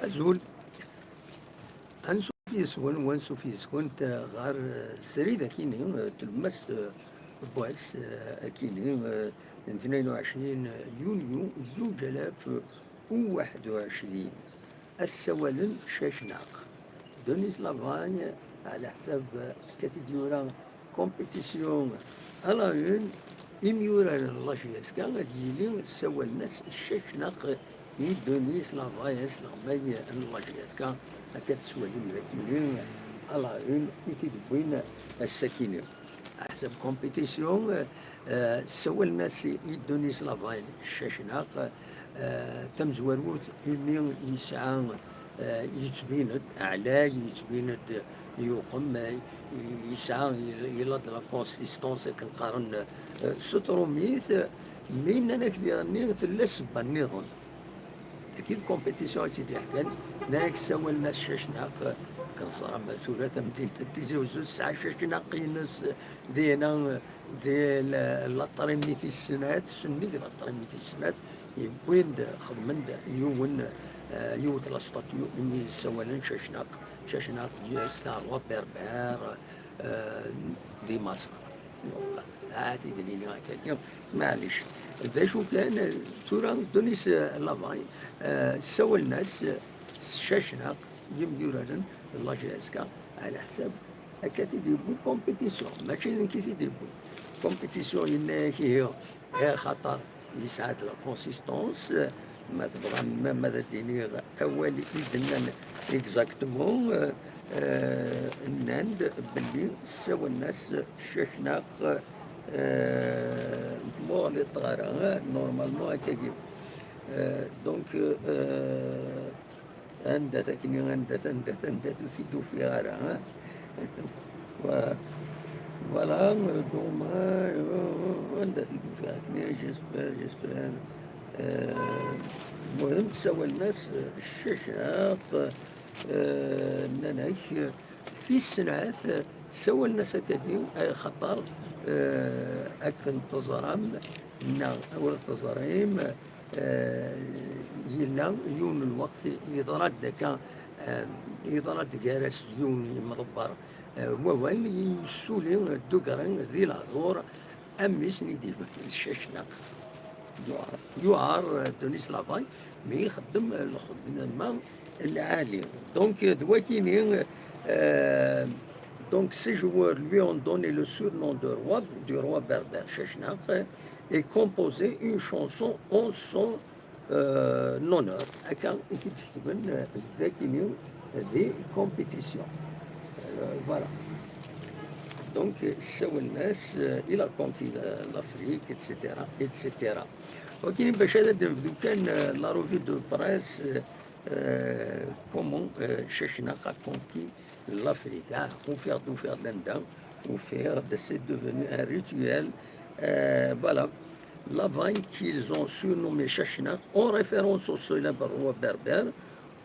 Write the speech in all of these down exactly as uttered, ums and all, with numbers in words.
Azul. Ansuf yis-wen, wansuf yis-kent ɣer, eh, srid akini, eh, tlemmast, eh, n wass, eh, akini, eh, n tnayen u ɛecrin yunyu zuǧ alaf u waḥed u ɛecrin. Ad ssawalen Cacnaq. Denis Lavagne, ɛla ḥsab, eh, akka t-id-yura compétition à la une, imyuraren n la J S K ad yili ssawalen-as Cacnaq i Denis Lavagne, asleɣmay n la J S K, akka tettwalim dagi à la une i t-id-wwin ass-akini. Aḥsab compétition, eh, ssawalen-as i Denis Lavagne Cacnaq, eh, tamezwarut imi yesɛa, eh, yettbin-d ɛlay, yettbin-d yuxem, eh, yesɛa, il, il a de la consistance akken qqaren, eh, s trumit, mi nnan-ak diɣenni tella ssebba nniḍen. Dagi d compétition i tt-id-yeḥkan, nnan-ak ssawalen-as Cacnaq, akken teẓram tura tamdint n Tizi Uzzu tesɛa Cacnaq-ines, dinna, di la, la trimit tis snat, sennig la trimit tis snat, yewwin-d, xedmen-d yiwen, eh, yiwet la statue imi ssawalen Cacnaq, Cacnaq, c'est un roi berbère, eh, di Maṣer. Donc, ad t-id-nini akkagi, maɛlic. D acu kan, tura Denis Lavagne, eh, ssawalen-as Cacnaq, yimyuraren n la J S K, ɛla ḥsab akka t-id-yewwi compétition, mačči d nekk i t-id-yewwi. Compétition yenna-yak ihi, eh, xaṭer yesɛa-d la consistance, ma tebɣam, ma, ma ad d-iniɣ awal i d-nnan exactement, eh, eh, nnan-d belli ssawalen-as Cacnaq, eh, ma ur ɣliṭeɣ ara, eh, normalement akkagi. Eh, donc, eh, anda-t akkenni, anda-t, anda-t, anda-t, ur t-id-ufiɣ ara, eh? Wa-, voilà, eh, donc, eh, anda t-id-ufiɣ akkenni, j'espère, j'espère. Eh, muhim, ssawalen-as, eh, Cacnaq, eh, nnan-ak, eh, tis snat, eh, ssawalen-as akkagi, eh, xaṭer, eh, akken teẓram, neɣ ur teẓrim, eh, yella yiwen n lweqt yeḍra-d akka, eh, yeḍra-d gar-as d yiwen yimḍebber, eh, wawal, yessuli Dugrin di lehdur, am mi sen-id-iban d Cacnaq. Yuɛer, yuɛer, eh, Denis Lavagne, mi ixeddem lxedma lɛali. Donc, d wakini, euh, donc ces joueurs lui ont donné le surnom de roi, du roi berbère Chachnaq, et composé une chanson en son, euh, honneur. Akka i t-id-ketben, euh, d akini di compétition. Euh, voilà. Donc, euh, ssawalen-as, euh, il a conquis la, l'Afrique, et cetera, et cetera. Wakini bac ad d-nebdu kan, euh, la revue de presse, euh, euh, comment, euh, Chachnaq a conquis l'Afrique, ah, ufiɣ-d, ufiɣ-d anda, ufiɣ-d, c'est devenu un rituel. Euh, voilà. Lavagne, qu'ils ont surnommé Chachnaq, en référence au célèbre roi berbère,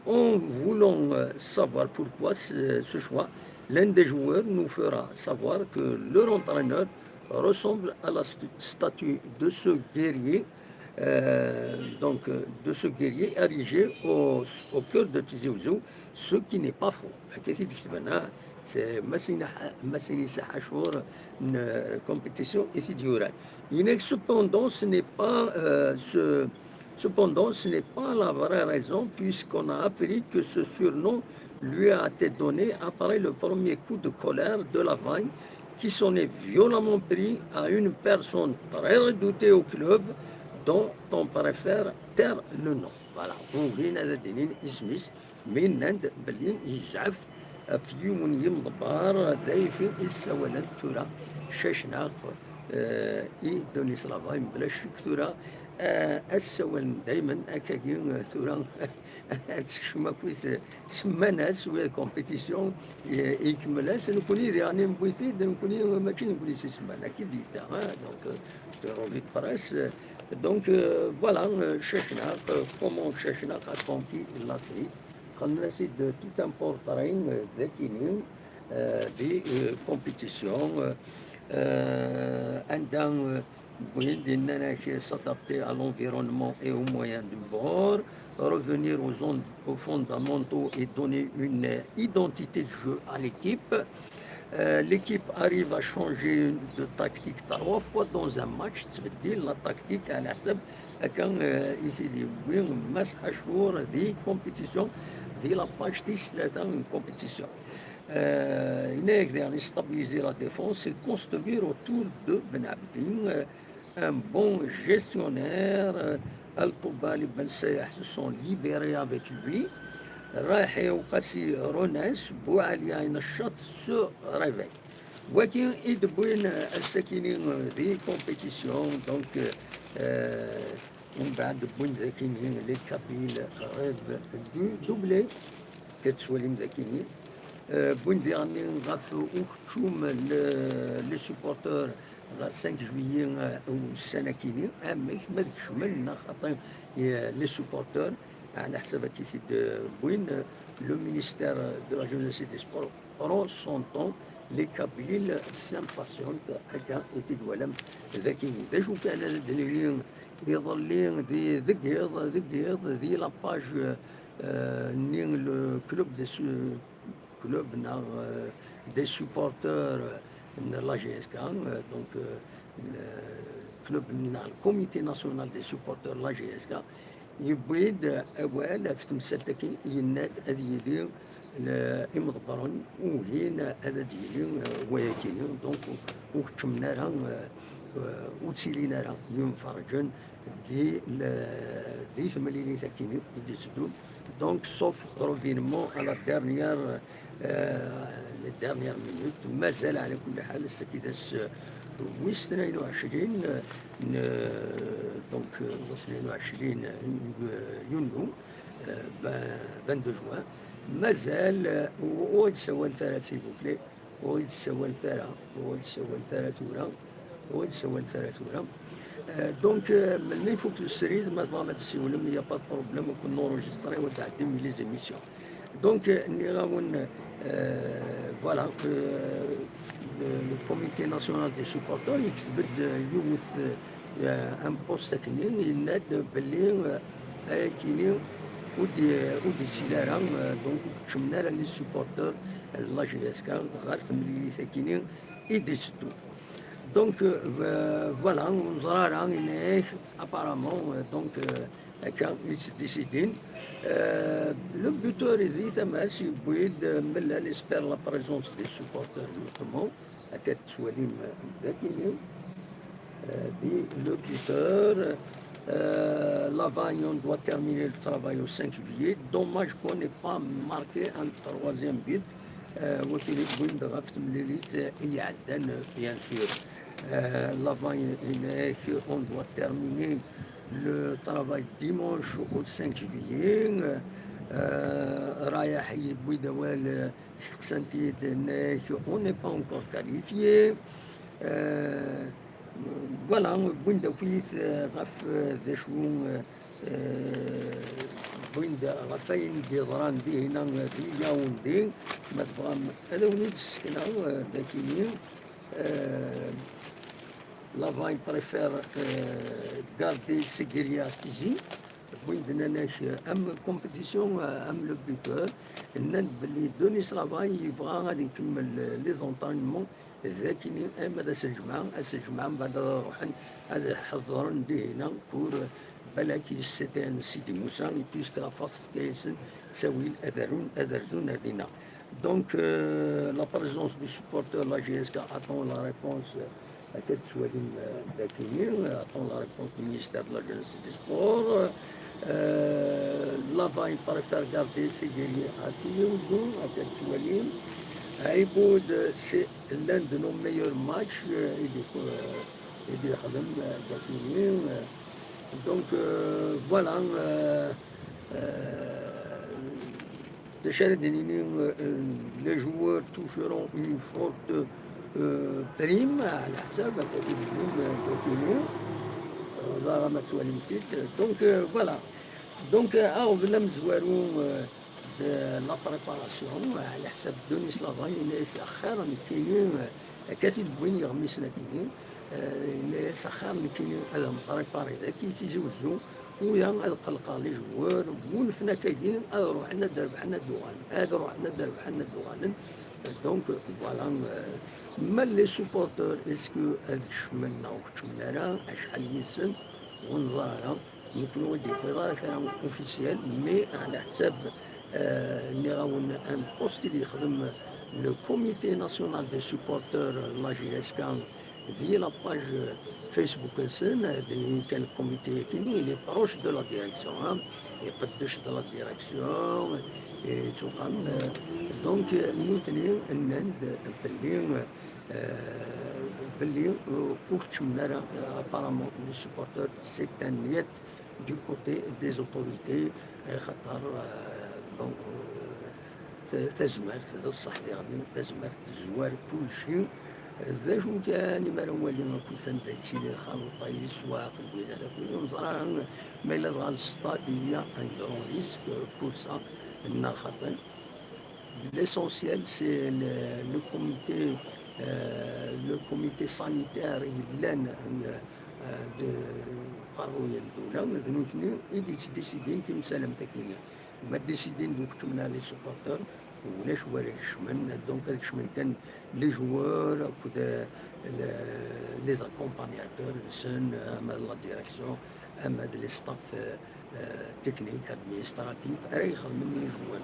en voulant, euh, savoir pourquoi ce, ce choix, l'un des joueurs nous fera savoir que leur entraîneur ressemble à la stu-, statue de ce guerrier, euh, donc, euh, de ce guerrier érigé au, au cœur de Tizi Ouzou, ce qui n'est pas faux. Akka i t-id-ketben, ah, c'est Massini, Massini Sahachour, une, euh, compétition i t-id-yuran. Yenna-ak, cependant, ce n'est pas, euh, ce, cependant, ce n'est pas la vraie raison, puisqu'on a appris que ce surnom lui a été donné après le premier coup de colère de Lavagne, qui s'en est violemment pris à une personne très redoutée au club, dont on préfère taire le nom. Voilà. Ugin ad d-inin isem-is, mi nnan-d belli yezɛef ɣef yiwen yimḍebber d ayfi i ssawalen tura Cacnaq, eh, i Denis Lavagne. Mebla ccek tura, eh, ad ssawalen daymen akkagi, eh, tura ad tekcem akkit, eh, semman-as, wi compétition, eh, ikemmel-as, nekkni diɣen newwi-t-id, nekkni mačči d nekkni i s-isemman, akka i d-yedda, eh, donc, eh, de revue de presse, eh, donc, eh, voilà, eh, Cacnaq, eh, comment Cacnaq a conquis l'Afrique, xedmen-as-id tout un portrait, eh, d akini, eh, di, eh, compétition, eh, eh, anda, eh, Win dinnan ak s'adapter à l'environnement et aux moyens du bord, revenir aux, on- aux fondamentaux et donner une identité de jeu à l'équipe. Euh, l'équipe arrive à changer de tactique trois fois dans un match, ça veut dire la tactique à la حسب كان يسيدي وين ماس حشور دي compétition دي la page ثلاثة من compétition. Euh, il est stabiliser la défense et construire autour de Ben Abdi. Euh, un bon gestionnaire, euh, Al Toubali Ben Sayah se sont libérés avec lui. Rahi Oukassi Rones, Bouali Aïn Chat se réveille. Wakin Idbouin Sakini des compétitions, donc euh, euh, on va de Bouin Zakini, les Kabyles rêvent du doublé. Ketswalim Zakini. Euh, Bouin Zakini, Raf Ouchoum, les supporters, le cinq juillet, euh, au Sanakini, un mec, mais je me n'ai les supporters, à la Savakiti de Bouin, le ministère de la Jeunesse et des Sports prend son temps, les Kabyles s'impatientent, Aka et Tidwalem Zakini. Déjà, كان هذا الدليل يظل ذي ذقيض ذقيض ذي la page, euh, ni le club des su- club ناغ, euh, des supporters, euh, de la G S K, euh, donc euh, le club ناغ, le comité national des supporters de la G S K, يبويد أول في تمثال تاكي يناد أذيدي الإمضبرون وهين أذيدي وياكيني. Donc وكتشمنا راه وتسيلينا راه ينفرجن ذي ذي ثمليلي تاكيني يدي تدوم. Donc sauf revirement à la dernière, euh, les dernières minutes. مازال على كل حال السكيداس ويس اثنين وعشرين, donc ويس اثنين وعشرين يونيو, vingt-deux juin. مازال ويتسوى الثلاثة s'il vous plaît. ويتسوى الثلاثة ويتسوى الثلاثة ولا ويتسوى الثلاثة ولا. Donc, melmi ifuk srid, ma tebɣam ad tessiwlem, il n'y a pas de problème, on enregistre et on a les émissions. Donc, nniɣ-awen, voilà, le comité national des supporters yekteb-d yiwet, un post akken, yenna-d belli ayakini ur d-yettili ara, donc ur keččmen ara les supporters n la G S K ɣer temlilit akini i d-iteddun. Donc, euh, voilà, ur neẓri ara, yenna-ak, apparemment, euh, donc, euh, akka i s-décidin. Euh, le buteur di tama-s yewwi-d, euh, Mellal espère la présence des supporters, justement, akka tettwalim, euh, d akini, euh, di le buteur, euh, Lavagne, on doit terminer le travail au cinq juillet. Dommage qu'on n'ait pas marqué un troisième but. Euh, وكيف يقول دغا في تمليليت يعدن, bien sûr. Euh, Lavagne, on doit terminer le travail dimanche au cinq juillet. Euh, رايح يبوي دوال, استقسنتيد, on n'est pas encore qualifié. Euh, voilà, بوين داكويت, euh, غاف, euh, ذا شو, euh, Win-d ɣef wayen d-yeḍran dihina di Yaoundé, ma tebɣam ad awen-id-sekneɣ, eh, dakini, eh, Lavagne préfère, eh, garder Seguiri à Tizi. Win-d nnan-ak, eh, am compétition, eh, am le buteur, nnan-d belli Denis Lavagne yebɣa ad ikemmel, eh, les entraînements. Dakini ama d ass n lǧemɛa, ass n lǧemɛa mbeɛd ad ruḥen ad ḥeḍren dihina pour, balak, yesseten Sidi Musa, et puis la force tefka-yasen ttawil ad arun, ad rzun ar dinna. Donc, euh, la présence du supporter de la G S K attend la réponse, euh, akka tettwalim, euh, dakini, attend la réponse du ministère de la Jeunesse et des Sports. Euh, Lavagne préfère garder Seguiri à Tizi Ouzou, akka tettwalim. Aiboud, c'est l'un de nos meilleurs matchs, euh, i d-, euh, i d-yexdem, euh, dakini, euh, donc, euh, voilà, euh, euh, d acu ara d-nini, euh, les joueurs toucheront une forte, euh, prime, ɛla ḥsab, akka d-nini, euh, dakini, euh, ẓer ma tettwalim-t-id. Donc, euh, voilà. Donc, euh, aɣbel amezwaru, euh, de la préparation, ɛla ḥsab Denis Lavagne, yenna-yas axir nekkini, euh, akka t-id-wwin yeɣmisen akini, Yenna-yas axir nekkini ad am-prépariɣ dagi Tizi Wezzu, uya ad qellqeɣ les joueurs, wulfen akkagi ad ruḥen ad rebḥen ad d-uɣalen, ad ruḥen ad rebḥen ad d-uɣalen. Donc voilà, euh, ma les supporters, est-ce que ad kecmen neɣ ur kecmen ara, acḥal yid-sen, ur neẓri ara. Nekkni ur d-yewwiḍ ara kra officiel, mais ɛla ḥsab, euh, nniɣ-awen un post i d-yexdem le Comité National des Supporters, la J S K, di la page Facebook-nsen, euh, d kan le comité-agi, il est proche de la direction, hein, iqeddec de la direction, et tout ça, euh, donc, euh, nutni nnan-d belli, euh, belli, euh, ur keččmen ara, euh, apparemment, les supporters, c'est un niet du côté des autorités, axaṭer, euh, bon, euh, ta-, tazmert d ṣṣeḥ diɣen, tazmert tezwar kulci. D acu kan, mi ara nwali akkit anda yettili lxaluṭa, leswaq, lwilayat akkit, ur neẓri ara ma yella dɣa le stade, il y a un grand risque pour ça, neɣ xaṭi. L'essentiel, c'est le, le comité, euh, le comité sanitaire yellan, euh, de, uqerruy n ddula, d nutni i d-yettdécidin timsal am takini. Ma décidin d ukeččmen les supporters, ulac wara kecmen, donc ad kecmen kan les joueurs akked, euh, le, les accompagnateurs, nsen, ama d la direction, ama d les staff, euh, euh, technique, administratif, ara ixedmen les joueurs.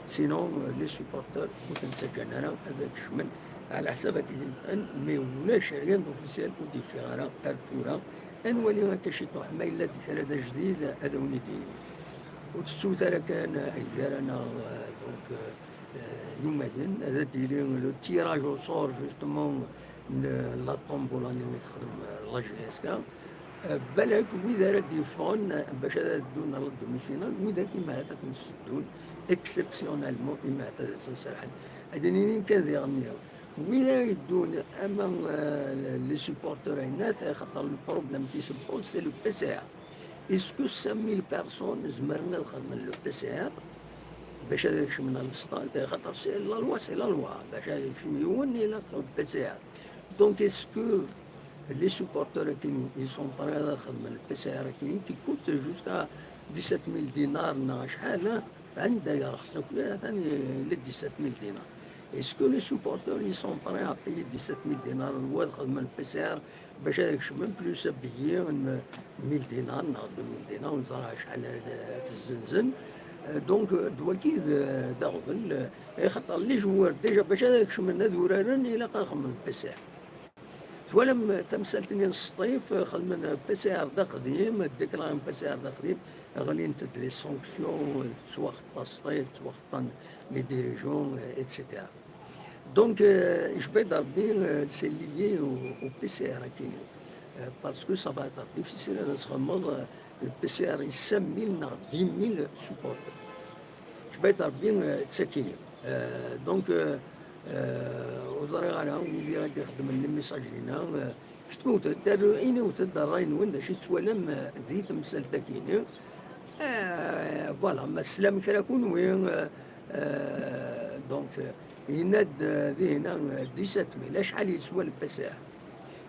Sinon, euh, les supporters, ur ten-ttaǧǧan ara ad kecmen, ɛla ḥsab ad t-id-nfan, mais ulac rien d'officiel ur d-yeffiɣ ara ar tura. Ad nwali akka ciṭuḥ, ma yella-d kra d ajdid, ad awen-id-ini. Ur tettut ara kan, euh, gar-aneɣ, euh, donc, euh, euh, yumayen, ad d-yili le tirage au sort, justement, n la tombola-nni i texdem, euh, la J S K. Euh, balak wid ara d-yeffɣen, euh, bac ad ddun ɣer la demi-finale, widak i mahata ad ten-seddun, exceptionnellement, i mahata ad sen-serḥen. Ad d-nini kan diɣen-nni, wid ara yeddun, ama, euh, les supporters, ayennat, xaṭer le problème qui se pose, c'est le P C R. Est-ce que cinq mille personnes zemren ad xedmen le P C R bac ad kecmen ɣer le stade? Xaṭer c'est la loi, c'est la loi. Bac ad yekcem yiwen, ilaq P C R. Donc, est-ce que les supporters akini, ils sont prêts ad xedmen le P C R akini, qui coûte jusqu'à dix-sept mille dinars, neɣ acḥal, hein? Anda yerxes akk, atan les dix-sept mille dinars. Est-ce que les supporters, ils sont prêts à payer dix-sept mille dinars, ad xedmen le P C R, bac ad kecmen, plus billet n mille dinars neɣ deux mille dinars, ur neẓri acḥal ara t-, ara t-zzenzen. Euh, donc, euh, d wagi d, d aɣbel, euh, axaṭer les joueurs, déjà, bac ad kecmen ad uraren, ilaq ad xedmen P C R. Twalam, euh, tamsalt-nni n Sṭif, euh, xedmen, euh, P C R d aqdim, déclaren P C R d aqdim, ɣlint-d les sanctions, euh, ttwaxeṭṭa Sṭif, ttwaxeṭṭan les dirigeants, euh, et cetera. Donc, euh, jbed Rebbi, euh, c'est lié au, au P C R akini. Euh, parce que ça va être difficile ad txedmeḍ, euh, le P C R i cinq mille neɣ dix mille supporters. Jbed Rebbi, euh, d sakini. Euh, donc, euh, euh, ur ẓriɣ ara wid i d-ixeddmen les messages-inna, euh, ketmut-d, rnu-, iniwt-d ṛṛay-nwen, d acu i tettwalam, euh, di temsalt-agi-nni. Euh, voilà, ma teslam kra kunwi, euh, euh, donc, euh, yenna-d, euh, dihina, euh, dix-sept mille, acḥal yeswa le P C R?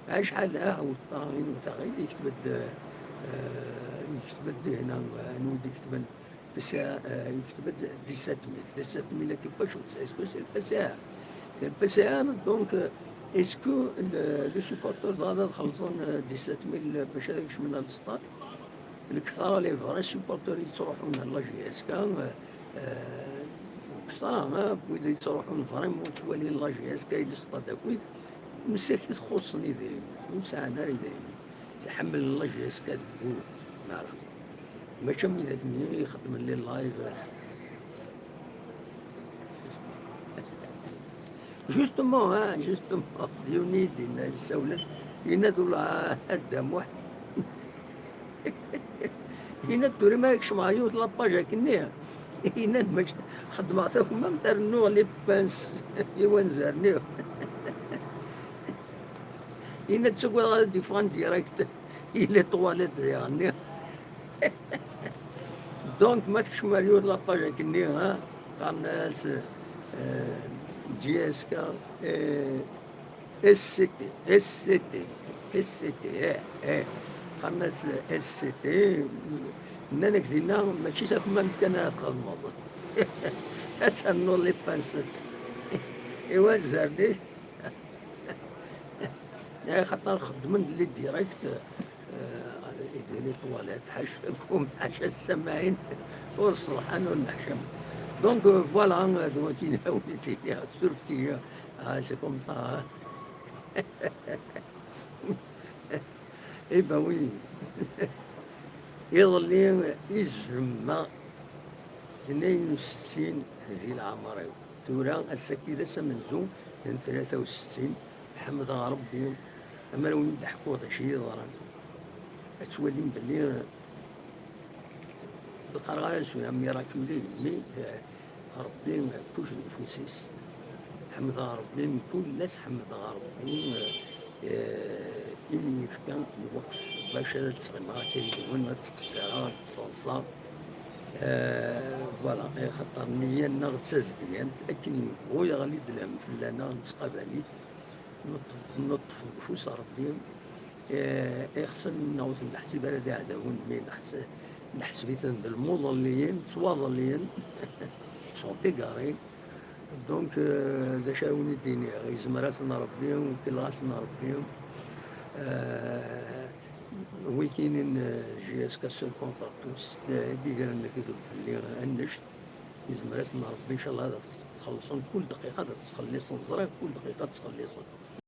Acḥal, ah, weṭṭa, inwet-aɣ-id, yekteb-d, euh, yekteb-d dihina, euh, anwa i d-iketben P C R, euh, yekteb-d dix-sept mille. Dix-sept mille-agi n wacu-tt? Est-ce que c'est le P C R? C'est le P C R, donc, euh, est-ce que le, le supporter dɣa ad xellṣen, euh, dix-sept mille bac ad kecmen ɣer le stade? Lekthara les vrais supporters yettruḥun ɣer la J S K, euh, euh, lekthara, hein, wid yettruḥun vraiment ttwalin la J S K i le stade akkit, msakit xuṣṣen idrimen, ur sɛan ara idrimen. Tḥemmel la J S K deg wul, mara. Mačči am widak-nni i ixeddmen les lives. Justement, hein, justement, yiwen i d-yenna, yessawlen, yenna-d, ula a Dda Muḥ. Yenna-d, tura ma kecmeɣ yiwet la page akkenni, yenna-d, mačči xeddmeɣ takmamt, rnuɣ les pinces i wanzaren-iw. Yenna-d, ttagadeɣ ad d-yeffeɣ en direct i les toilettes diɣen-nni. Donc, ma tekcem ar yiwet la page akkenni, ha, qqaren-as, euh, J S K, euh, S C T, S C T, S C T, eh, eh. Qqaren-as S C T, nnan-ak dinna, mačči takmamt kan ara txedmeḍ. Ad ternuḍ les pincettes. Iwa zerni. Eh, xaṭer xeddmen les directs, eh, i d les toilettes, ḥaca kum, ḥaca ssamaɛin, ur ṣelḥan, ur neḥcam. Donc, euh, voilà, euh, d wakken i wen-d-iniɣ, surfet-iyi, ah, c'est comme ça, hein. Eh ben oui. Iḍelli i zemmeɣ tnayen u settin di leɛmer-iw. Tura ass-agi d ass amenzu n tlata u settin. Ḥemdeɣ Rebbi. Amar wen-d-ḥkuɣ d acu i yeḍran, ad twalim belli ur qqareɣ ara s un miracle, mais, eh, Rebbi, eh, kullec deg ufus-is. Ḥemdeɣ Rebbi mkul ass, ḥemdeɣ Rebbi, eh, eh, imi yefka lweqt bac ad ttɣimeɣ akka yid-wen, ad ttqezzireɣ, ad ttseḍseɣ. Eh, voilà, axaṭer nniya-nneɣ d tazedgant, akken yebɣu yeɣli-d lhemm fell-aneɣ, nettqabal-it, neṭṭef, neṭṭef deg ufus n Rebbi. Eh, ixṣimen-nneɣ ur ten-neḥsib ara d iɛdawen, mi neḥs-, neḥseb-iten d lmuḍelliyen, ttwaḍelliyen, sont égarés. Donc, euh, d acu ara wen-id-iniɣ? Yezmer-asen Rebbi, wkileɣ-asen Rebbi. Euh, wikinin, euh, j'ai jusqu'à seul contre tous, d, d igran n lekdeb fell-i, annect. Yezmer-asen Rebbi, inchallah, ad txellṣen kul dqiqa, ad ttxelliṣen. Ẓriɣ kul dqiqa ad ttxelliṣen.